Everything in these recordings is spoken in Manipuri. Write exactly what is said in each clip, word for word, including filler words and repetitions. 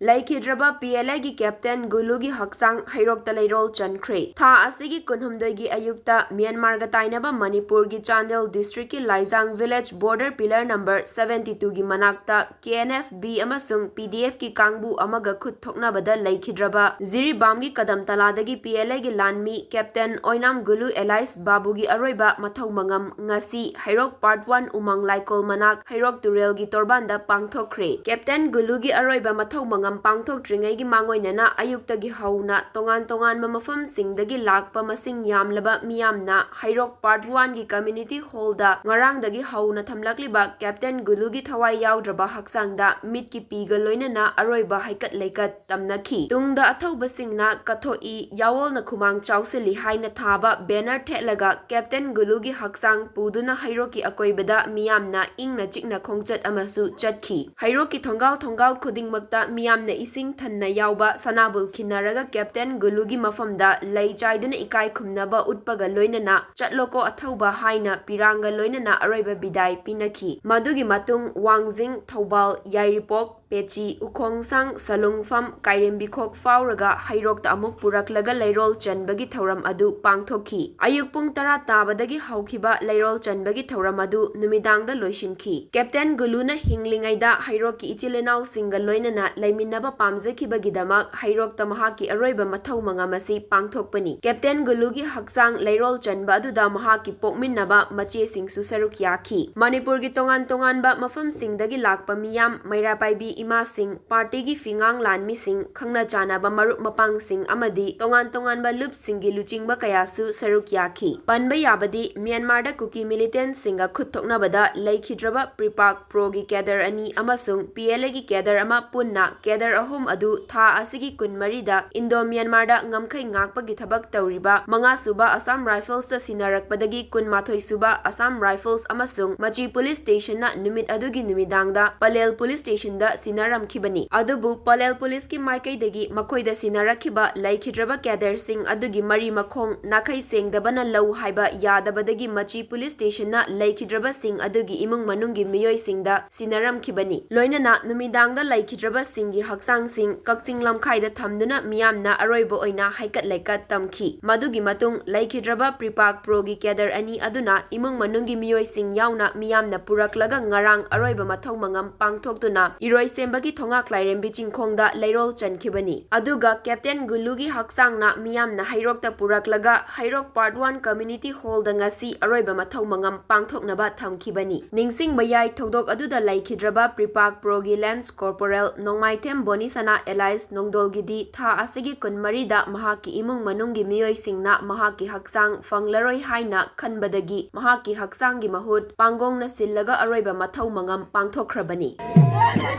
ꯂꯩꯈꯤꯗ꯭ꯔꯕ P L Aꯒꯤ Captain ꯒꯨꯂꯨꯒꯤ ꯍꯛꯆꯥꯡ ꯍꯩꯔꯣꯛꯇ ꯂꯩꯔꯣꯜ ꯆꯟꯈ꯭ꯔꯦ꯫ ꯊꯥ ꯑꯁꯤꯒꯤ ꯀꯨꯟꯍꯨꯝꯗꯣꯏꯒꯤ ꯑꯌꯨꯛꯇ ꯃ꯭ꯌꯥꯟꯃꯥꯔꯒ ꯇꯥꯏꯅꯕ ꯃꯅꯤꯄꯨꯔꯒꯤ Chandel districtꯀꯤ ꯂꯥꯏꯖꯥꯡ village border pillar number seventy twoꯒꯤ ꯃꯅꯥꯛꯇ K N F B ꯑꯃꯁꯨꯡ P D Fꯀꯤ ꯀꯥꯡꯕꯨ ꯑꯃꯒ ꯈꯨꯠ ꯊꯣꯛꯅꯕꯗ ꯂꯩꯈꯤꯗ꯭ꯔꯕ ꯖꯤꯔꯤꯕꯥꯝꯒꯤ ꯀꯗꯝꯇꯂꯥꯗꯒꯤ P L Aꯒꯤ ꯂꯥꯟꯃꯤ Captain ꯑꯣꯏꯅꯥꯝ ꯒꯨꯂꯨ alias ꯕꯥꯕꯨꯒꯤ ꯑꯔꯣꯏꯕ ꯃꯊꯧ ꯃꯉꯝ ꯉꯁꯤ ꯍꯩꯔꯣꯛ Part One ꯎꯃꯪ ꯂꯥꯏꯀꯣꯜ ꯃꯅꯥꯛ ꯍꯩꯔꯣꯛ ꯇꯨꯔꯦꯜꯒꯤ ꯇꯣꯔꯕꯥꯟꯗ ꯄꯥꯡꯊꯣꯛꯈ꯭ꯔꯦ꯫ Captain ꯒꯨꯂꯨꯒꯤ ꯑꯔꯣꯏꯕ ꯃꯊꯧ ꯃꯉꯝ ꯄꯥꯡꯊꯣꯛꯇ꯭ꯔꯤꯉꯩꯒꯤ ꯃꯥꯡꯑꯣꯏꯅꯅ ꯑꯌꯨꯛꯇꯒꯤ ꯍꯧꯅ ꯇꯣꯉꯥꯟ ꯇꯣꯉꯥꯟꯕ ꯃꯐꯝꯁꯤꯡꯗꯒꯤ ꯂꯥꯛꯄ ꯃꯁꯤꯡ ꯌꯥꯝꯂꯕ ꯃꯤꯌꯥꯝꯅ ꯍꯩꯔꯣꯛ Part Oneꯒꯤ community hallꯗ ꯉꯔꯥꯡꯗꯒꯤ ꯍꯧꯅ ꯊꯝꯂꯛꯂꯤꯕ Captain ꯒꯨꯂꯨꯒꯤ ꯊꯋꯥꯏ ꯌꯥꯎꯗ꯭ꯔꯕ ꯍꯛꯆꯥꯡꯗ ꯃꯤꯠꯀꯤ ꯄꯤꯒ ꯂꯣꯏꯅꯅ ꯑꯔꯣꯏꯕ ꯍꯩꯀꯠ ꯂꯩꯀꯠ ꯇꯝꯅꯈꯤ꯫ ꯇꯨꯡꯗ ꯑꯊꯧꯕꯁꯤꯡꯅ ꯀꯠꯊꯣꯛꯏ, ꯌꯥꯑꯣꯜꯅ ꯈꯨꯃꯥꯡ ꯆꯥꯎꯁꯤꯜꯂꯤ ꯍꯥꯏꯅ ꯊꯥꯕ banner ꯊꯦꯠꯂꯒ Captain ꯒꯨꯂꯨꯒꯤ ꯍꯛꯆꯥꯡ ꯄꯨꯗꯨꯅ ꯍꯩꯔꯣꯛꯀꯤ ꯑꯀꯣꯏꯕꯗ ꯃꯤꯌꯥꯝꯅ ꯏꯪꯅ ꯆꯤꯛꯅ ꯈꯣꯡꯆꯠ ꯑꯃꯁꯨ ꯆꯠꯈꯤ꯫ ꯍꯩꯔꯣꯛꯀꯤ ꯊꯣꯡꯒꯥꯜ ꯊꯣꯡꯒꯥꯜ ꯈꯨꯗꯤꯡꯃꯛꯇ ꯃꯤꯌꯥꯝꯅ ꯏꯁꯤꯡ ꯊꯟꯅ ꯌꯥꯎꯕ ꯁꯅꯥꯕꯨꯜ ꯈꯤꯟꯅꯔꯒ Captain ꯒꯨꯂꯨꯒꯤ ꯃꯐꯝꯗ ꯂꯩ ꯆꯥꯏꯗꯨꯅ ꯏꯀꯥꯏ ꯈꯨꯝꯅꯕ ꯎꯠꯄꯒ ꯂꯣꯏꯅꯅ "ꯆꯠꯂꯣꯀꯣ ꯑꯊꯧꯕ" ꯍꯥꯏꯅ ꯄꯤꯔꯥꯡꯒ ꯂꯣꯏꯅꯅ ꯑꯔꯣꯏꯕ ꯕꯤꯗꯥꯏ ꯄꯤꯅꯈꯤ꯫ ꯃꯗꯨꯒꯤ ꯃꯇꯨꯡ ꯋꯥꯡꯖꯤꯡ, ꯊꯧꯕꯥꯜ, ꯌꯥꯏꯔꯤꯄꯣꯛ, ꯄꯦꯆꯤ, ꯎꯈꯣꯡꯁꯥꯡ, ꯁꯂꯨꯡꯐꯝ, ꯀꯥꯏꯔꯦꯝꯕꯤꯈꯣꯛ ꯐꯥꯎꯔꯒ ꯍꯩꯔꯣꯛꯇ ꯑꯃꯨꯛ ꯄꯨꯔꯛꯂꯒ ꯂꯩꯔꯣꯜ ꯆꯟꯕꯒꯤ ꯊꯧꯔꯝ ꯑꯗꯨ ꯄꯥꯡꯊꯣꯛꯈꯤ꯫ ꯑꯌꯨꯛ ꯄꯨꯡ ꯇꯔꯥ ꯇꯥꯕꯗꯒꯤ ꯍꯧꯈꯤꯕ ꯂꯩꯔꯣꯜ ꯆꯟꯕꯒꯤ ꯊꯧꯔꯝ ꯑꯗꯨ ꯅꯨꯃꯤꯗꯥꯡꯗ ꯂꯣꯏꯁꯤꯟꯈꯤ꯫ Captain ꯒꯨꯂꯨꯅ ꯍꯤꯡꯂꯤꯉꯩꯗ ꯍꯩꯔꯣꯛꯀꯤ ꯏꯆꯤꯜ ꯏꯅꯥꯎꯁꯤꯡꯒ ꯂꯣꯏꯅꯅ ꯂꯩꯃꯤꯟꯅꯕ ꯄꯥꯝꯖꯈꯤꯕꯒꯤꯗꯃꯛ ꯍꯩꯔꯣꯛꯇ ꯃꯍꯥꯛꯀꯤ ꯑꯔꯣꯏꯕ ꯃꯊꯧ ꯃꯉꯝ ꯑꯁꯤ ꯄꯥꯡꯊꯣꯛꯄꯅꯤ꯫ Captain ꯒꯨꯂꯨꯒꯤ ꯍꯛꯆꯥꯡ ꯂꯩꯔꯣꯜ ꯆꯟꯕ ꯑꯗꯨꯗ ꯃꯍꯥꯛꯀꯤ ꯄꯣꯛꯃꯤꯟꯅꯕ ꯃꯆꯦꯁꯤꯡꯁꯨ ꯁꯔꯨꯛ ꯌꯥꯈꯤ꯫ ꯃꯅꯤꯄꯨꯔꯒꯤ ꯇꯣꯉꯥꯟ ꯇꯣꯉꯥꯟꯕ ꯃꯐꯝꯁꯤꯡꯗꯒꯤ ꯂꯥꯛꯄ ꯃꯤꯌꯥꯝ, ꯃꯩꯔꯥ ꯄꯥꯏꯕꯤ ꯏꯃꯥꯁꯤꯡ, partyꯒꯤ ꯐꯤꯉꯥꯡ ꯂꯥꯟꯃꯤꯁꯤꯡ, ꯈꯪꯅ ꯆꯥꯟꯅꯕ ꯃꯔꯨꯞ ꯃꯄꯥꯡꯁꯤꯡ ꯑꯃꯗꯤ ꯇꯣꯉꯥꯟ ꯇꯣꯉꯥꯟꯕ ꯂꯨꯞꯁꯤꯡꯒꯤ ꯂꯨꯆꯤꯡꯕ ꯀꯌꯥꯁꯨ ꯁꯔꯨꯛ ꯌꯥꯈꯤ꯫ ꯄꯟꯕ ꯌꯥꯕꯗꯤ ꯃ꯭ꯌꯥꯟꯃꯥꯔꯗ ꯀꯨꯀꯤ militantꯁꯤꯡꯒ ꯈꯨꯠ ꯊꯣꯛꯅꯕꯗ ꯂꯩꯈꯤꯗ꯭ꯔꯕ PREPAK proꯒꯤ cadre ꯑꯅꯤ ꯑꯃꯁꯨꯡ P L Aꯒꯤ cadre ꯑꯃ ꯄꯨꯟꯅ cadre ꯑꯍꯨꯝ ꯑꯗꯨ ꯊꯥ ꯑꯁꯤꯒꯤ ꯀꯨꯟꯃꯔꯤꯗ ꯏꯟꯗꯣ ꯃ꯭ꯌꯥꯟꯃꯥꯔꯗ ꯉꯝꯈꯩ ꯉꯥꯛꯄꯒꯤ ꯊꯕꯛ ꯇꯧꯔꯤꯕ ꯃꯉꯥ ꯁꯨꯕ Assam Riflesꯇ ꯁꯤꯟꯅꯔꯛꯄꯗꯒꯤ ꯀꯨꯟꯃꯥꯊꯣꯏ ꯁꯨꯕ Assam Rifles ꯑꯃꯁꯨꯡ ꯃꯆꯤ police stationꯅ ꯅꯨꯃꯤꯠ ꯑꯗꯨꯒꯤ ꯅꯨꯃꯤꯗꯥꯡꯗ ꯄꯂꯦꯜ police stationꯗ ꯁꯤꯟꯅꯔꯝꯈꯤꯕꯅꯤ꯫ ꯑꯗꯨꯕꯨ ꯄꯂꯦꯜ ꯄꯨꯂꯤꯁꯀꯤ ꯃꯥꯏꯀꯩꯗꯒꯤ ꯃꯈꯣꯏꯗ ꯁꯤꯟꯅꯔꯛꯈꯤꯕ ꯂꯩꯈꯤꯗ꯭ꯔꯕ ꯀꯦꯗꯔꯁꯤꯡ ꯑꯗꯨꯒꯤ ꯃꯔꯤ ꯃꯈꯣꯡ ꯅꯥꯈꯩ ꯁꯦꯡꯗꯕꯅ ꯂꯧ ꯍꯥꯏꯕ ꯌꯥꯗꯕꯗꯒꯤ ꯃꯆꯤ ꯄꯨꯂꯤꯁ ꯁ꯭ꯇꯦꯁꯟꯅ ꯂꯩꯈꯤꯗ꯭ꯔꯕꯁꯤꯡ ꯑꯗꯨꯒꯤ ꯏꯃꯨꯡ ꯃꯅꯨꯡꯒꯤ ꯃꯤꯑꯣꯏꯁꯤꯡꯗ ꯁꯤꯟꯅꯔꯝꯈꯤꯕꯅꯤ꯫ ꯂꯣꯏꯅꯅ ꯅꯨꯃꯤꯗꯥꯡꯗ ꯂꯩꯈꯤꯗ꯭ꯔꯕꯁꯤꯡꯒꯤ ꯍꯛꯆꯥꯡꯁꯤꯡ ꯀꯛꯆꯤꯡ ꯂꯝꯈꯥꯏꯗ ꯊꯝꯗꯨꯅ ꯃꯤꯌꯥꯝꯅ ꯑꯔꯣꯏꯕ ꯑꯣꯏꯅ ꯍꯩꯀꯠ ꯂꯩꯀꯠ ꯇꯝꯈꯤ꯫ ꯃꯗꯨꯒꯤ ꯃꯇꯨꯡ ꯂꯩꯈꯤꯗ꯭ꯔꯕ ꯄ꯭ꯔꯤꯄꯥꯛ ꯄ꯭ꯔꯣꯒꯤ ꯀꯦꯗꯔ ꯑꯅꯤ ꯑꯗꯨꯅ ꯏꯃꯨꯡ ꯃꯅꯨꯡꯒꯤ ꯃꯤꯑꯣꯏꯁꯤꯡ ꯌꯥꯎꯅ ꯃꯤꯌꯥꯝꯅ ꯄꯨꯔꯛꯂꯒ ꯉꯔꯥꯡ ꯑꯔꯣꯏꯕ ꯃꯊꯧ ꯃꯉꯝ ꯄꯥꯡꯊꯣꯛꯇꯨꯅ ꯏꯔꯣꯏꯁꯦꯝꯕꯒꯤ ꯊꯣꯉꯥꯛ ꯂꯥꯏꯔꯦꯝꯕꯤ ꯆꯤꯡꯈꯣꯡꯗ ꯂꯩꯔꯣꯜ ꯆꯟꯈꯤꯕꯅꯤ꯫ ꯑꯗꯨꯒ ꯀꯦꯞꯇꯦꯟ ꯒꯨꯂꯨꯒꯤ ꯍꯛꯆꯥꯡꯅ ꯃꯤꯌꯥꯝꯅ ꯍꯩꯔꯣꯛꯇ ꯄꯨꯔꯛꯂꯒ ꯍꯩꯔꯣꯛ ꯄꯥꯔꯠ ꯋꯥꯟ ꯀꯝꯃ꯭ꯌꯨꯅꯤꯇꯤ ꯍꯣꯜꯗ ꯉꯁꯤ ꯑꯔꯣꯏꯕ ꯃꯊꯧ ꯃꯉꯝ ꯄꯥꯡꯊꯣꯛꯅꯕ ꯊꯝꯈꯤꯕꯅꯤ꯫ ꯅꯤꯡꯁꯤꯡꯕ ꯌꯥꯏ, ꯊꯧꯗꯣꯛ ꯑꯗꯨꯗ ꯂꯩꯈꯤꯗ꯭ꯔꯕ ꯄ꯭ꯔꯤꯄꯥꯛ ꯄ꯭ꯔꯣꯒꯤ ꯂꯦꯟꯁ ꯀꯣꯔꯄꯣꯔꯦꯜ ꯅꯣꯡꯃꯥꯏꯊꯦꯝ ꯕꯣꯅꯤꯁꯅꯥ ꯑꯦꯂꯥꯏꯁ ꯅꯣꯡꯗꯣꯜꯒꯤꯗꯤ ꯊꯥ ꯑꯁꯤꯒꯤ ꯀꯨꯟꯃꯔꯤꯗ ꯃꯍꯥꯛꯀꯤ ꯏꯃꯨꯡ ꯃꯅꯨꯡꯒꯤ ꯃꯤꯑꯣꯏꯁꯤꯡꯅ ꯃꯍꯥꯛꯀꯤ ꯍꯛꯆꯥꯡ ꯐꯪꯂꯔꯣꯏ ꯍꯥꯏꯅ ꯈꯟꯕꯗꯒꯤ ꯃꯍꯥꯛꯀꯤ ꯍꯛꯆꯥꯡꯒꯤ ꯃꯍꯨꯠ ꯄꯥꯡꯒꯣꯡꯅ ꯁꯤꯜꯂꯒ ꯑꯔꯣꯏꯕ ꯃꯊꯧ ꯃꯉꯝ ꯄꯥꯡꯊꯣꯛꯈ꯭ꯔꯕꯅꯤ꯫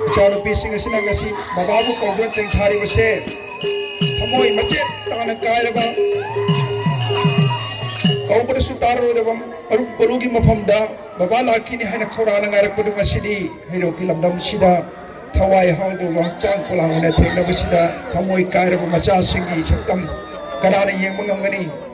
ꯏꯆꯥꯅꯨꯄꯤꯁꯤꯡ ꯑꯁꯤꯅ ꯉꯁꯤ ꯕꯕꯥꯕꯨ ꯀꯧꯗꯨꯅ ꯇꯦꯡꯊꯥꯔꯤꯕꯁꯦ ꯊꯃꯣꯏ ꯃꯆꯦꯠ ꯇꯥꯅ ꯀꯥꯏꯔꯕ, ꯀꯧꯕꯗꯁꯨ ꯇꯥꯔꯔꯣꯏꯗꯕ ꯃꯔꯨꯞ ꯀꯣꯂꯨꯒꯤ ꯃꯐꯝꯗ ꯕꯕꯥ ꯂꯥꯛꯈꯤꯅꯤ ꯍꯥꯏꯅ ꯈꯧꯔꯥꯡꯅ ꯉꯥꯏꯔꯛꯄꯗꯨ ꯉꯁꯤꯗꯤ ꯍꯩꯔꯣꯛꯀꯤ ꯂꯝꯗꯝꯁꯤꯗ ꯊꯋꯥꯏ ꯍꯥꯎꯗꯕ ꯍꯛꯆꯥꯡ ꯄꯣꯂꯥꯡ ꯑꯣꯏꯅ ꯊꯦꯡꯅꯕꯁꯤꯗ ꯊꯃꯣꯏ ꯀꯥꯏꯔꯕ ꯃꯆꯥꯁꯤꯡꯒꯤ ꯁꯛꯇꯝ ꯀꯅꯥꯅ ꯌꯦꯡꯕ ꯉꯝꯒꯅꯤ?